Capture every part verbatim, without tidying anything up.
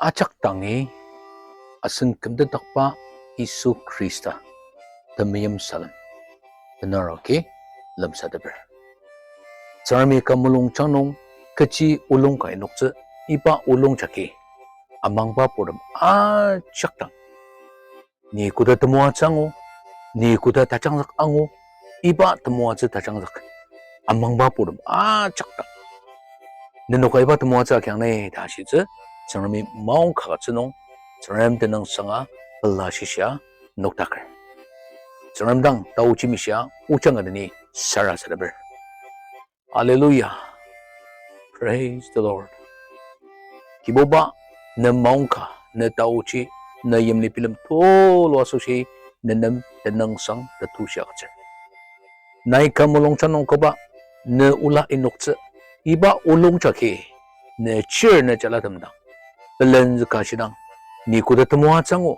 Ajak dangi asen kümtetdakba Yisu Khrista temeim salem benaruagi lemsateper. Tsüngremi kü mulungjang nung kechi olung ka inoktsü, iba olung jagi amangba purtem ajak dang ni koda temoatsü angu, ni koda tajangzük angu, iba temoatsü tajangzük amangba purtem ajak dang nenok iba temoatsü agiang ni ta ashitsü, Tsüngremi maong kakatsü nung, Tsüngrem tenüngsanga pela shishia noktaker. Tsüngrem dang taochi mishia ojang ka deni sarasadeper. Hallelujah. Praise the Lord. Kibuba, ne maongka, ne taochi, ne yimli bilem tulu asoshi, ne nem tenüngsang tetushi agütsür. Nai kü mulungjang nung küba, ne ola inoktsü, iba olung jagi, ne chir ne jalatem dang pelenzüka shidang, ni koda temoatsü angu,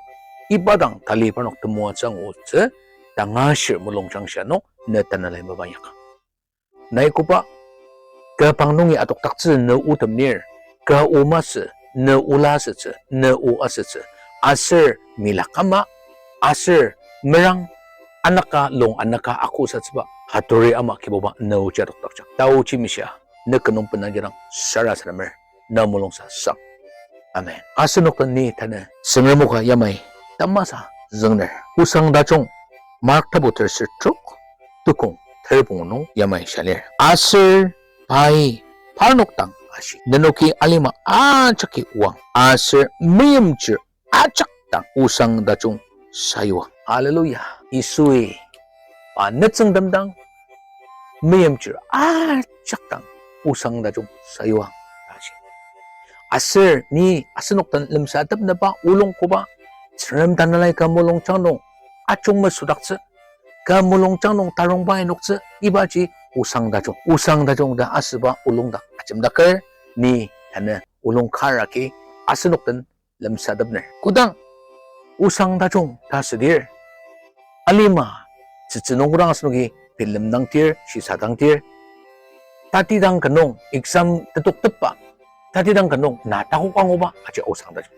iba dang tali parnok temoatsü angutsü, tangashir mulungjang shia nung ne tanelai mapa inyaka. Nai küba, kü pang nungi adokdaktsü ne o temnir, kü o masü, ne ola asütsü, ne o asütsü, aser milak ama, aser merang anaka lung anaka akosatsüba haturi ama Kibuba ne oji adokdakjang. Taochi mishia, ne kü nung bena jidang sarasademer, ne mulungsa sang. Amen. Asenok den ni tanü Tsüngrem o ka yamai tamasa züngner. Osang tajung, Mark tapu terser trok, tukong ter pungu nung yamai shia lir. Aser pai parnok dang ashi, nenoki alima ajaki oang, aser meimchir ajak dang osang tajung sayuang. Hallelujah. Yisui pa nütsüngtem dang meimchir ajak dang osang tajung sayuang ta shi. Aser ni asenok den lemsatepnüba olung koba, Tsüngrem Tanelai kü mulungjang nung ajung mesüdaktsü, kü mulungjang nung tarongba inoktsü, ibaji osang tajung. Osang tajung ta asüba olung dang ajemdaker, ni tanü olung kar agi asenok den lemsatepner. Kodang osang tajung ta südir, alima tsütsü nung kodang asenoki bilemdangdir, shisadangdir, tatidang kü nung exam tetoktepba, tatidang kü nung na takok anguba ajia osang tajung.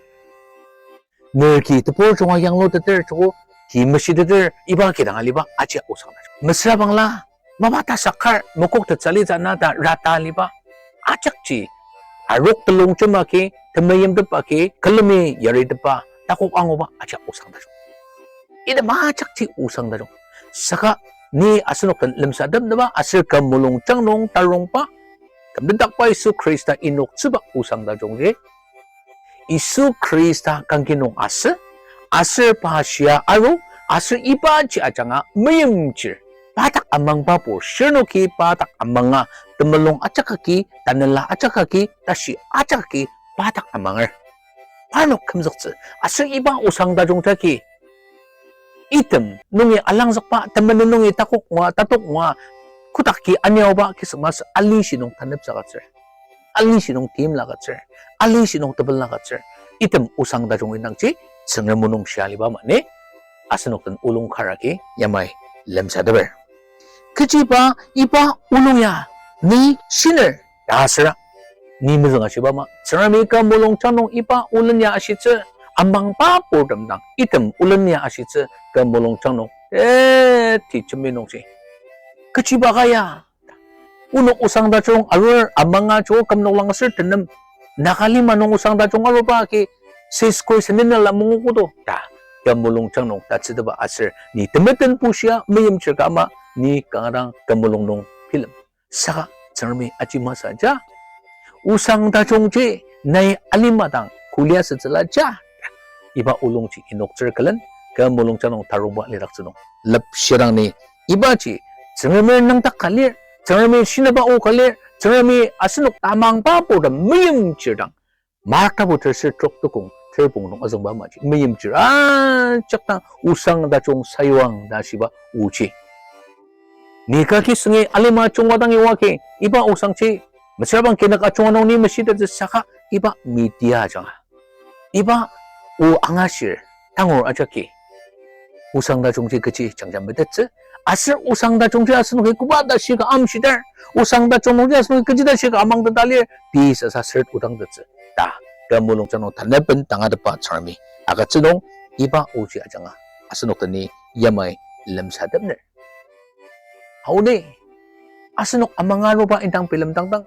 Ner ki tebur junga yangluteter, joko ki meshiteter, iba kidang aliba ajia osang tajung. Mesüra bangla, mapa ta sakar, mokok tetsü litsü na ta rata aliba ajakji, arok telongjem agi, temeimtep agi, külemi yaritepba takok anguba ajia osang tajung. Ita majakji osang tajung. Saka ni asenok den lemsatepnüba aser kü mulungjang nung tarongba, kümtetdakba Yisu Khrista inoktsüba osang tajungji, Yisu Khrista kangki nung asü, aser pa shia aru, aser ibaji ajanga meimchir, pa dak amangba pur, shirnoki pa dak amanga, temulung ajak agi, tanela ajak agi, tashi ajak agi, pa dak amanger. Parnok kümzüktsü, aser iba osang tajung jagi item nungi alangzükba, temenen nungi takok ngua, tatok ngua, kodaki aniaoba Christmas alishi nung taneptsü agütsür, alishi nung timla agütsür, alishi nung tepela agütsür. Item osang tajung indangji Tsüngrem o nung shia aliba ama ni asenok den olung kar agi yamai lemsateper. Kechiba iba olung ya ni shiner ta asüra, ni mezüng ashiba ama, Tsüngremi kü mulungjang nung iba olen ya ashitsü, amangba purtem dang item olen ya ashitsü, kü mulungjang nung teti jembi nungji. Kechiba ka ya, onok osang tajung arur amanga joko kümnok langser tenem, Naga lima nung osang tajung aruba agi, siskoi senenela mungu kodo ta, kü mulungjang nung tatsüteba aser ni temeten bushia meimchir ka ama, ni kanga dang kü mulung nung bilem. Saka Tsüngremi aji masü ja, osang tajungji nai alima dang kulia sütsüla ja, iba olungji inoktsür külen, kü mulungjang nung tarongba lidaktsü nung lepshidang ni ibaji Tsüngremi nüngdak ka lir, Tsüngremi shinaba o ka lir, Tsüngremi asenok tamangba purtem meimchir dang, Mark tapu terser trok tukong ter pungu nung azüngba amaji meimchir ajak dang osang tajung sayuang ta shiba oji. Ni kaki süngi alima chungwa dangi oagi, iba osangji mesüra bang kinük ajunga nung ni meshitettsü saka iba media ajanga, iba o angashir tangur ajaki osang tajungji kechi jangjang metettsü, aser osang tajungji asenoki koba ta shika amshitar, osang tajung nungji asenoki kechi ta shika amangteta lir, pei sasa sür odangtettsü ta Kü mulungjang nung tanaben tangatetba Tsüngremi agütsü nung, iba oji ajanga asenok deni yamai lemsatepner. Aoni, asenok amanga aruba indang bilemdangdang,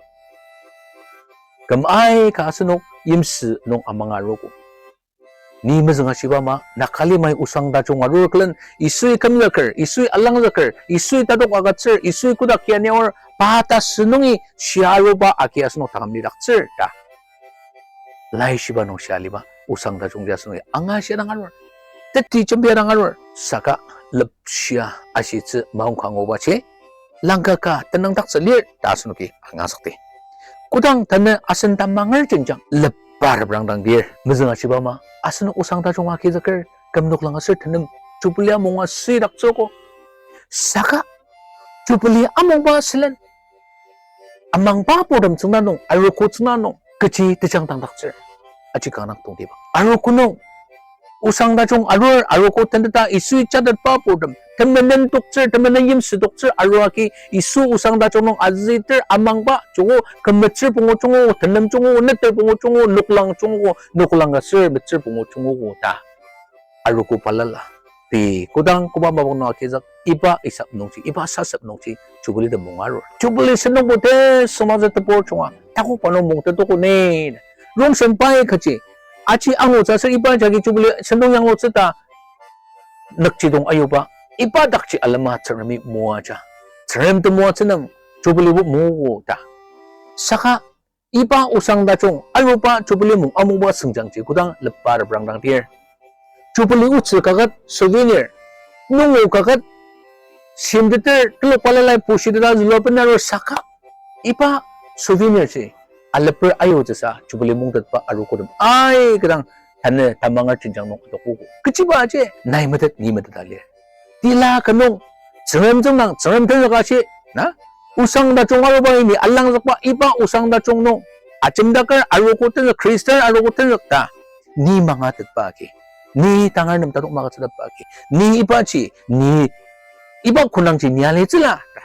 küm aika asenok yimsü nung amanga arogo. Ni mezüng ashiba ama, Nagalimai osang tajung arur külen, Yisui kümzüker, Yisui alangzüker, Yisui tatok agütsür, Yisui kodak kiani aor, pa tasü nungi shia aruba agi asenok taküm lidaktsür ta laishiba nung shia aliba osang tajungji asenoki angashia dang arur, teti jembia dang arur, saka lepshia ashitsü maongka angubaji langka ka tenüngdaktsü lir ta asenoki angasükdi. Kodang tanü asen tamanger jenjang lepba reprangdang lir, mezüng ashiba ama, asenok osang tajung agizüker, küm noklang aser tenem, Jubilee amonga süidaktsüogo. Saka Jubilee amongba sülen, amangba purtem tsüngda nung, arogo tsüngda nung, kechi tejangdangdaktsür, aji kanga tongtibang. Arogo nung osang tajung arur, arogo tenteta Yisui jatetba purtem, temenen toktsür, temenen yimsü toktsür arua agi Yisu osang tajung nung azüter amangba jungu, küm metsür pungu jungu, tenem jungu, neter pungu jungu, noklang jungu, noklang aser metsür pungu jungu ta arogo balala. Ti kodang koba mapang nung agizük, iba isap nungji, iba sasep nungji Jubilee temung arur. Jubilee sentongbo tesüngmangtsü tebur junga takokba nung mungtetoko ni. Rongsen pai kaji, aji angutsü aser iba jagi Jubilee sentong yanglutsü ta nükjidong ayuba, iba dakji alema Tsüngremi moaja. Tsüngrem temoatsü nung Jubilee bo mogo ta. Saka iba osang tajung aruba Jubilee mung amungba süngjangji kodang lepba reprangdang lir, Jubilee otsü kaket souvenir, nungu kaket shimteter telok balalai pushiteta zülua benarur saka iba souvenir ji aleper ayutsüsa Jubilee mungtetba arogotem aika dang tanü tamanger jenjang nung adokogo. Kechiba aji nai metet ni metet alir. Tila kü nung Tsüngrem tsüngdang Tsüngrem tenzüka shi, na? Osang tajung aruba ni alangzükba iba osang tajung nung ajemdaker arogo tenzük, Khristan arogo tenzük ta ni mangatetba agi, ni tangar nem tatok magütsütetba agi, ni ibaji, ni iba konangji ni alitsüla ta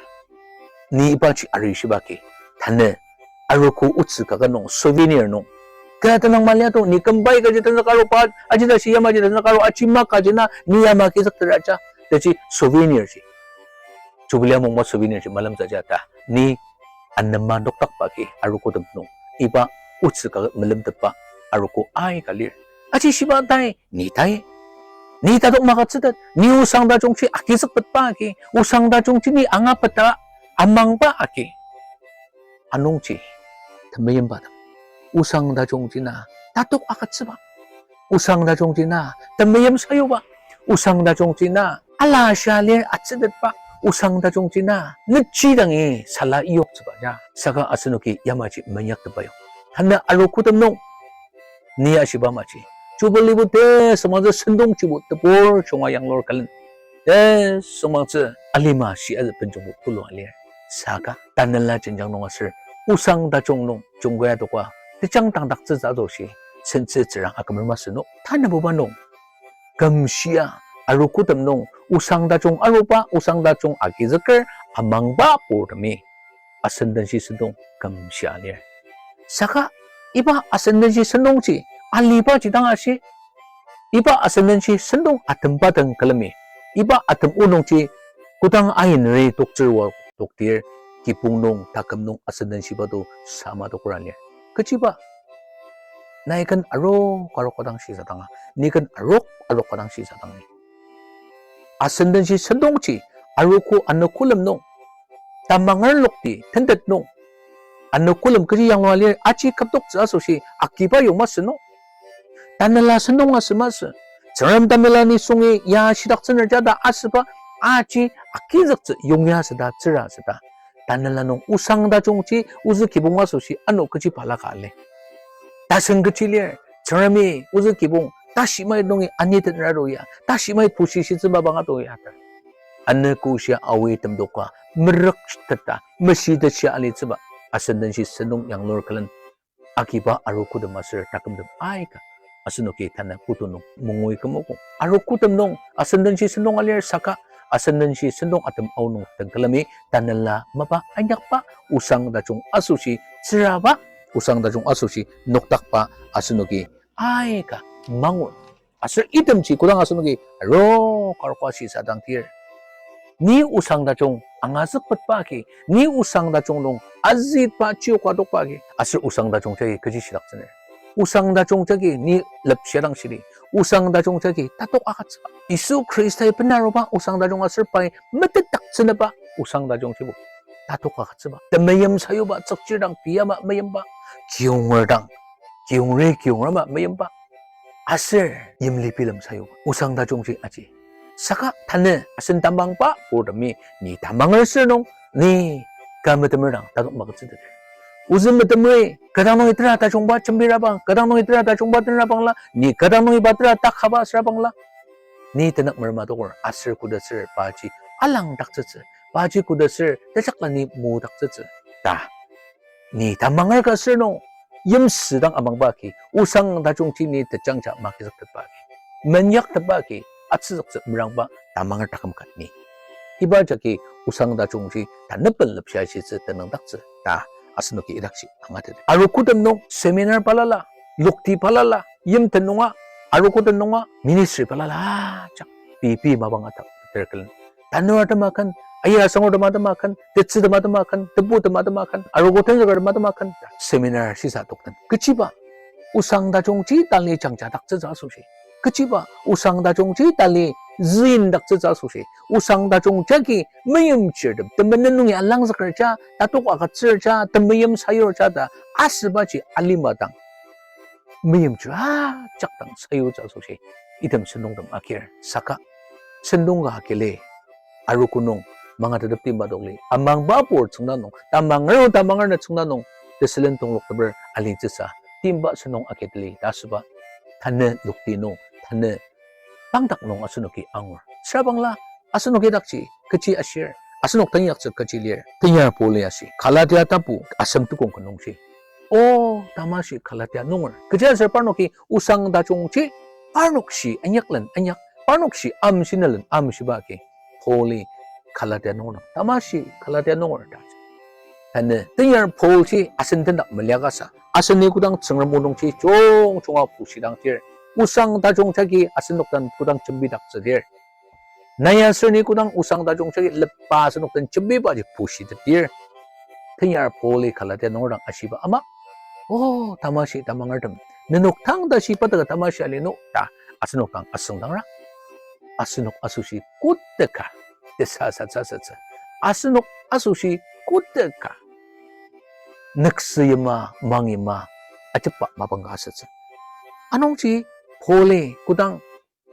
ni ibaji arishiba agi, tanü arogo otsü kaket nung souvenir nung kü tenüng maliato, ni kümbai kaji tenzüka aruba, aji tashi yamaji tenzüka aru, aji maka ji na ni yama agizükter aja, taji souvenir ji, Jubilee amungba souvenir ji malemtsü aja ta ni anema nokdakba agi arogotem nung iba otsü kaket melemtetba arogo aika lir. Aji shiba tai, ni tai, ni tatok magütsütet, ni osang tajungji agizüktetba agi, osang tajungji ni angapeta amangba agi. Anungji, temeimbatem, osang tajungji na tatok agütsüba, osang tajungji na temeim sayuba, osang tajungji na ala shia lir atsütetba, osang tajungji na nüchidangi sala iyoktsüba ja. Saka asenoki yamaji meinyaktepa yok. Tanü arogotem nung ni ashiba amaji, Jubilee bo tesüngmangtsü sentongjibo tebur junga yanglur külen, tesüngmangtsü alima shia zü benjungbo tulu alir. Saka tanela jenjang nung aser osang tajung nung jungkaya adoka tejang dangdaktsütsü asoshi sentsü tsürang akümer masü no. Tanabuba nung kümshia arogotem nung osang tajung aruba, osang tajung agizüker amangba purtemi asendenshi sentong kümshia lir. Saka iba asendenshi sentongji alibaji dang ashi, iba asendenshi sentong atemba den külemi, iba atem o nungji kodang aineri toktsürwa toktir, kibong nung, taküm nung asendenshiba to sama tokra lir. Kechiba? Nai ken arok arok ka dang shisadanga, ni ken arok arok ka dang shisadang ni. Asendenshi sentongji arogo anogo külem nung, tamanger lokti tentet nung, anogo külem kechi yanglua lir aji küptoktsü asoshi akiba yong masü no. Tanela sentong asü masü. Tsüngrem tanela nisungi ya shidaktsüner jata asüba aji agizüktsü yongya süta tsüra süta, tanela nung osang tajungji ozü kibong asoshi ano kechi balaka lir. Tasen kechi lir, Tsüngremi ozü kibong tashimai nungi anitetner ado ya, tashimai pushishitsüba bang ado ya ta. Anogo shia awi temdoka merükteta meshitetshia alitsüba asendenshi sentong yanglur külen akiba arogotem aser takümtem aika asenoki tanü putu nung mungui kümogo. Arogotem nung asendenshi sentong alir saka asendenshi sentong atem aonung den külemi tanela mapa inyakba osang tajung asoshi tsüraba Osang tajung asoshi nokdakba asenoki aika mangur. Aser itemji kodang asenoki aro karokba shisadangdir, ni osang tajung angazükpetba agi, ni osang tajung nung azüitba chiyok adokba agi, aser osang tajung jagi kechi shidaktsüner? Osang tajung jagi ni lepshidang shidi, osang tajung jagi tatok agütsüba. Yisu Khristai benaruba osang tajung aser pai metetdaktsünüba osang tajung jibo tatok agütsüba. Temeim sayuba, tsükchir dang piyama meyimba, kiyunger dang, kiyungri kiyungrama meyimba, aser yimli bilem sayuba osang tajungji aji. Saka tanü asen tamangba purtemi ni tamanger sür nung, ni kü metemer dang tatok magütsüteter. Ozü metemri, kü dang nungi tera tajungba jembirabang, kü dang nungi tera tajungba tenrabangla, ni kü dang nungi pa tera takaba sürabangla, ni tenük merema adoker aser kodasür paji alangdaktsütsü, paji kodasür tejakla ni mudaktsütsü ta ni tamanger ka sür nung, yimsü dang amangba agi, osang tajungji ni tejangja magizüktetba agi, menyaktetba agi, atsüzüktsü merangba tamanger taküm ka ni. Iba jagi osang tajungji tanü ben lepshia shitsü tenüngdaktsü ta asenoki idakji angateter. Arogotem nung seminar balala, lokti balala, yimten nunga, arogoten nunga, ministry balala ajak pei pei mapang atak ter külen. Tanur atema ken, aya asangur tema atema ken, tetsü tema atema ken, tebu tema atema ken, arogo tenzüker tema atema ken, seminar shisa tokten. Kechiba osang tajungji tali jangjadaktsütsü asoshi, kechiba osang tajungji tali züindaktsütsü asoshi, osang tajung jagi meimchirtem temenen nungi alangzükerja, tatok agütsürja, temeim sayurja ta asübaji alima dang meimchir ajak dang sayutsü asoshi item sentongtem agir. Saka sentong ka agili, arogo nung mangatetep timba tokli, amangba pur tsüngda nung, tamanger tamanger na tsüngda nung, tesülen tonglokteper alitsüsa timba sentong agiteli ta asüba tanü lokti nung, tanü pangdak nung asenoki angur. Sürabangla, asenoki dakji kechi ashir, asenok tenyaktsü kechi lir? Tenyar Pauli ashi, Galatia tapu asem tukong ka nungji, O tamashi Galatia nunger, kechiaser parnoki osang tajungji parnokshi inyaklen inyak, parnokshi amshinülen amshiba agi Pauli Galatia nunger dang, tamashi Galatia nunger ta. Tanü tenyar Paulji asen tendak meliakasa, asen ni kodang Tsüngrem o nungji jungjunga pushidangdir, osang tajung jagi asenok den kodang jembidaktsüdir, nai aser ni kodang osang tajung jagi lepba asenok den jembibaji pushitetdir, tenyar Pauli Galatia nunger dang ashiba ama, O tamashi tamangertem, nenok tang tashi pataka tamashi ali no ta asenok dang asüngdangra. Asenok asoshi koteka tesasa sasatsü, asenok asoshi koteka nüksü yima, mangyima, ajepba mapang ka asütsü. Anungji Pauli kodang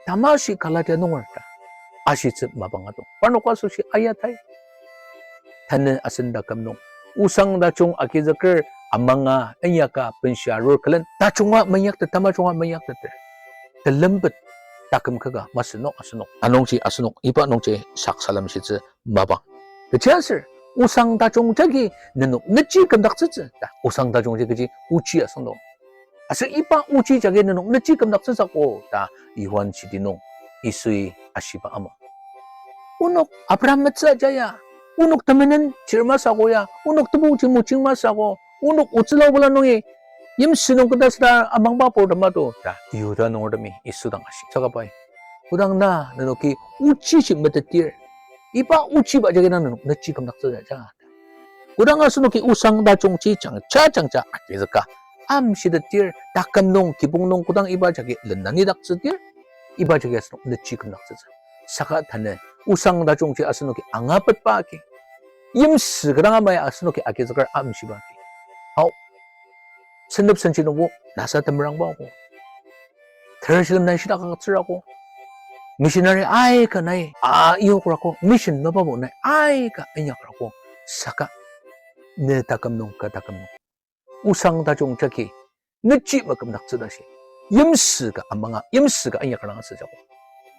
tamashi Galatia nunger ta ashitsü mapang adong, parnok asoshi ayatai. Tanü asen taküm nung osang tajung agizüker, amanga, inyaka, benshia arur külen tajunga meinyaktet, tamajunga meinyakteter, telembet taküm kaka masü no asenok. Anungji asenok iba nungji sak salem shitsü mapang. Kechiaser osang tajung jagi nenok nechi kümdaktsütsü ta, osang tajungji kechi ochi asüngdang. Aser iba ochi jagi nenok nechi kümdaktsütsüko ta Johan shidi nung Yisui ashiba ama, Onok Abraham metsü aja ya, onok temenen chir masü ako ya, onok tebuji mojing masü ako, onok otsüla obula nungi yimsü nung keta süda amangba purtem ato ta Yihuda nungertemi Yisu dang ashi. Saka pai, kodang na nenoki ochishi metetdir, iba ochiba jagi na nenok nechi kümdaktsütsü ja. Kodang asenoki osang tajungji jangja jangja agizüka amshitetdir, taküm nung, kibong nung kodang iba jagi lenanidaktsüdir, iba jagi asenok nechi kümdaktsütsü. Saka tanü osang tajungji asenoki angapetba agi, yimsü kanga amai asenoki agizüker amshiba agi, ao, sentep senji nungbo nasa temerangba ako, tershilem nai shidak agütsür ako, missionary aika nai a iyoker ako, mission mapabo nai aika inyaker ako. Saka ne taküm nung, ka taküm nung osang tajung jagi nechi makümdaktsü tashi, yimsü ka amanga, yimsü ka inyaker dang asütsü ako.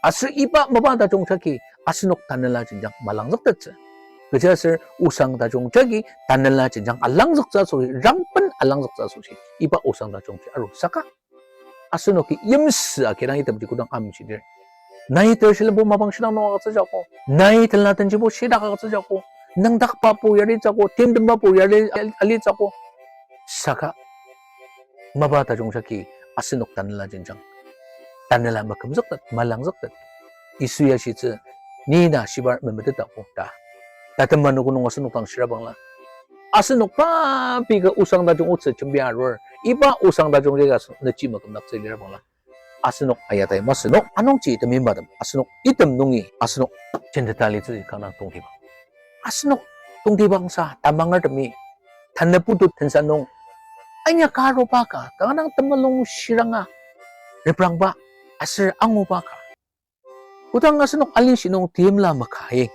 Aser iba mapa tajung jagi asenok tanela jenjang malangzüktettsü. Kechiaser osang tajung jagi tanela jenjang alangzüktsü asoshi, rangben alangzüktsü asoshi iba osang tajungji aru. Saka asenoki yimsü agidang itemji kodang amshidir, nai tershilembo mapang shidang nung agütsütsü ako, nai tenla tenjibo shidak agütsütsü ako, nüngdakbabo yaritsü ako, timtembabo yari, alitsü ako. Saka Mapa tajung jagi asenok tanela jenjang, tanela makümzüktet, malangzüktet, Yisu ya shitsü, ni na shibar memetetdakbo ta. Tatem anogo nung asenok dang shirabangla, asenok pa pika osang tajung otsü jembi arur, iba osang tajung jagi asenok nechi makümdaktsü lirabangla, asenok ayatai masü no, anungji temeimbatem, asenok item nungi asenok jenteta litsü kanga tongtibang. Asenok tongtibangsa tamangertemi, tanü putu tensa nung, inyaka aruba ka, kanga dang temulung shiranga reprangba aser anguba ka, kodang asenok alishi nung teimla makai,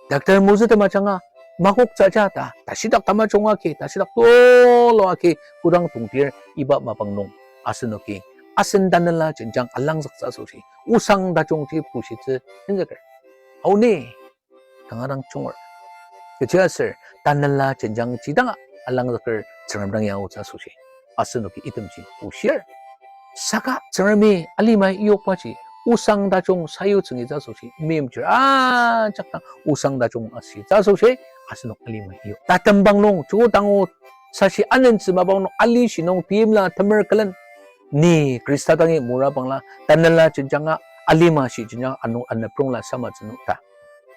doctor mozü tema ajanga makoktsü ja ta, tashidak tamajung agi, tashidak tulu agi kodang tongtir, iba mapang nung asenoki asen tanela jenjang alangzüktsü asoshi, osang tajungji bushitsü tenzüker. Aoni, kanga dang junger. Kechiaser tanela jenjangji danga alangzüker Tsüngrem dang ya aotsü asoshi, asenoki itemji bushir. Saka Tsüngremi alimai iyokbaji osang tajung sayutsü ngitsü asoshi meimchir ajak dang osang tajung ashitsü asoshi asenok alimai iyok. Tatembang nung, chudangu sashi anentsü mapang nung, alishi nung teimla temer külen, ni Khrista dangi murabangla tanela jenjanga alima shi jenjang anu anüprongla samatsü nung ta,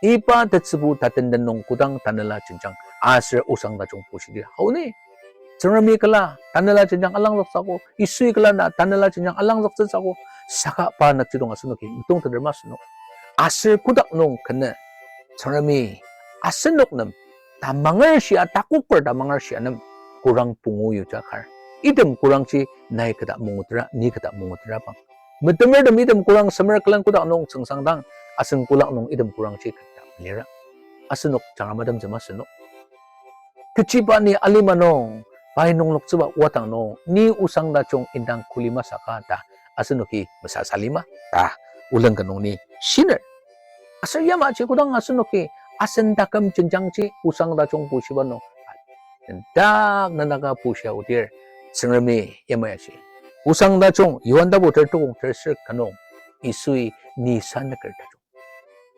iba tetsübu tatenden nung kodang tanela jenjang aser osang tajung bushidi aoni, Tsüngremi kala tanela jenjang alangzüktsüogo, Yisui kala na tanela jenjang alangzüktsüogo, saka pa nükjidong asenoki metongteter masü no. Aser kotak nung kenü Tsüngremi asenok nem tamanger shia, takoker tamanger shia nem korang pungu yuja kar, item korangji nai keta mungutera, ni keta mungutera bang. Metemertem item korang semer külen kotak nung tsüngsangdang, asen kotak nung item korangji keta lira. Asenok jangramademtsü masü no. Kechiba ni alima nung, pai nungloktsüba wadang nung, ni osang tajung indang kuli masaka ta asenoki mesasa lima ta, oleng ka nung ni shiner. Aser yamaji kodang asenoki asen taküm jenjangji osang tajung bushiba nung, tendak nenaka bushia odir, Tsüngremi yamai ashi. Osang tajung, Johan tapu ter tukong ter ser ka nung, Yisui ni sanüker tajung,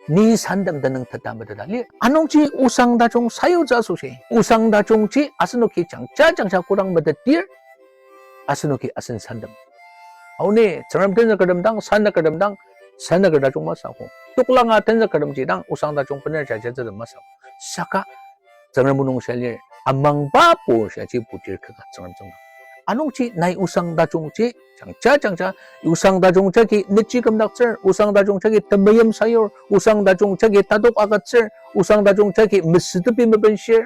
ni sandem tenüng teta meteta lir. Anungji osang tajung sayutsü asoshi, osang tajungji asenoki jangja jangja kodang metetdir, asenoki asen sandem, aoni, Tsüngrem tenzükertem dang, sannükertem dang, sannüker tajung masü ako. Toklanga tenzükertemji dang osang tajung bener jajatsütem masü ako. Saka Tsüngrem o nung shia lir, amangba pur shiaji putir kaka Tsüngrem tsüngdang. Anungji nai osang tajungji jangja jangja, osang tajung jagi nechi kümdaktsür, osang tajung jagi temeim sayur, osang tajung jagi tatok agütsür, osang tajung jagi mesütepi mebenshir,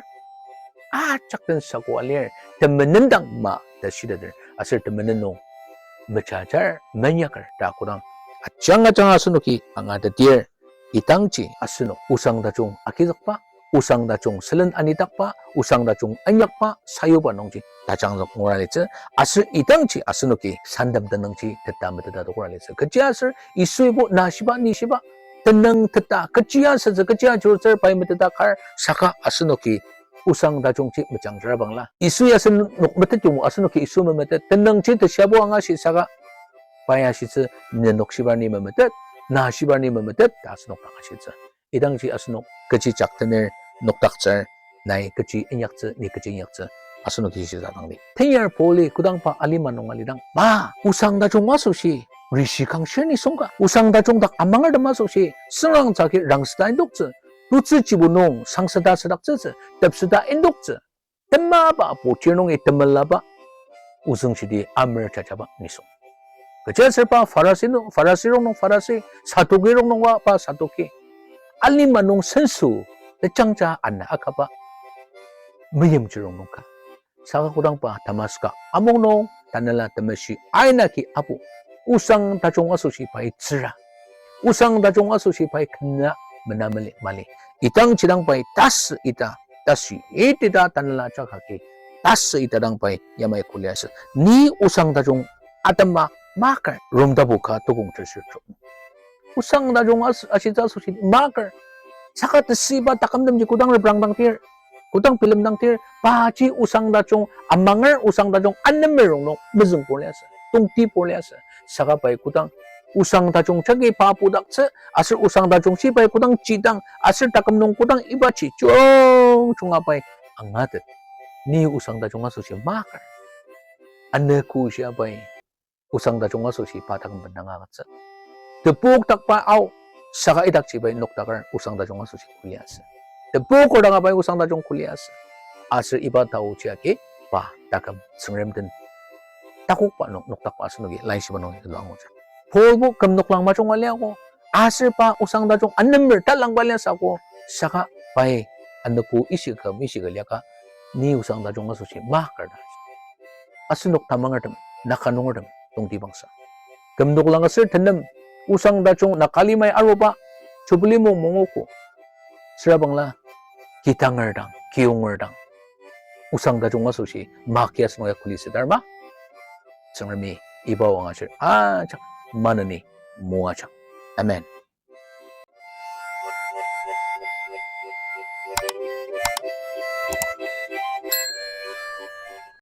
ajak den sakoa lir, temenen dang ma ta shiteter, aser temenen nung mejajar, menyaker ta kodang ajanga ajanga asenoki angateter, idangji asenok osang tajung agizükba, osang tajung sülen anidakba, osang tajung inyakba sayuba nungji tajangzük ngura litsü, aser idangji asenoki sandem tenüngji teta meteta tokra litsü. Kechiaser Yisuibo na shiba, ni shiba, tenüng teta, kechia sütsü, kechia chirtsür pai meteta kar, saka asenoki osang tajungji mejangjar bangla, Yisui asenok metet yongu, asenoki Yisu memetet, tenüngji teshiabo angashi saka, pai ashitsü, nenok shibar ni memetet, na shibar ni memetet ta asenok dang ashitsü. Idangji asenok kechi jaktener nokdaktsür, nai kechi inyaktsü, ni kechi inyaktsü, asenoki shisa dang li. Tenyar Pauli kodangba alima nung alidang, pa, osang tajung asoshi rishi kangshir nisung ka, osang tajung dak amangertem asoshi süngrang tsaki rangseta indoktsü, tutsü chibu nung sangseta südaktsütsü, tepseta indoktsü, temaba putir nungi temelaba ozüng shidi amer jajaba nisung. Kechiaser pa Farisi nung, Farisi rongnung Farisi, Saduki rongnungba pa Saduki, alima nung senso tejangja ana akaba meimchir rongnung ka. Saka kodangba Damaska amung nung Tanela Temeshi aina ki apu, osang tajung asoshi pai tsüra, osang tajung asoshi pai kena mena mali mali. Idangji dang pai tasü ita, tasü itita Tanela jaka ki tasü ita dang pai yamai kuli asü. Ni osang tajung atema makar, Rom tapu ka tukong terser trok. Osang tajung as-, ashitsü asoshi makar. Saka tesüiba takümtemji kodang reprangdangtir, kodang bilemdangtir, paji osang tajung amanger, osang tajung anemer rongnung mezüngpur liasü, tongtipur liasü. Saka pai kodang osang tajung jagi pa pudaktsü, aser osang tajungji pai kodang jidang, aser taküm nung kodang ibaji jungjunga pai angatet, ni osang tajung asoshi makar. anogo shia pai osang tajung asoshi pa taküm bendanga agütsü. Tebok takba ao, saka idakji pai noktaker osang tajung asoshi kuli asü. Tebok kordanga pai osang tajung kuli asü. Aser iba taoji agi pa taküm Tsüngrem den takokba nung noktakba asenoki laishiba nung ilu angutsü. Paulbo küm noklang majunga liago, aser pa osang tajung anemer talangba liasü ako, saka pai anogo ishi küm ishi ka liaka, ni osang tajung asoshi makerta. Asenok tamangertem, Naga nungertem tongtibangsa, küm noklang aser tenem, osang tajung Naga limai aruba, Jubilee mung mungogo, süra bangla kidanger dang, kiyonger dang, osang tajung asoshi maki asenok ya kuli südar ma? Tsüngremi iba o angashir ajak maneni moajang. Amen.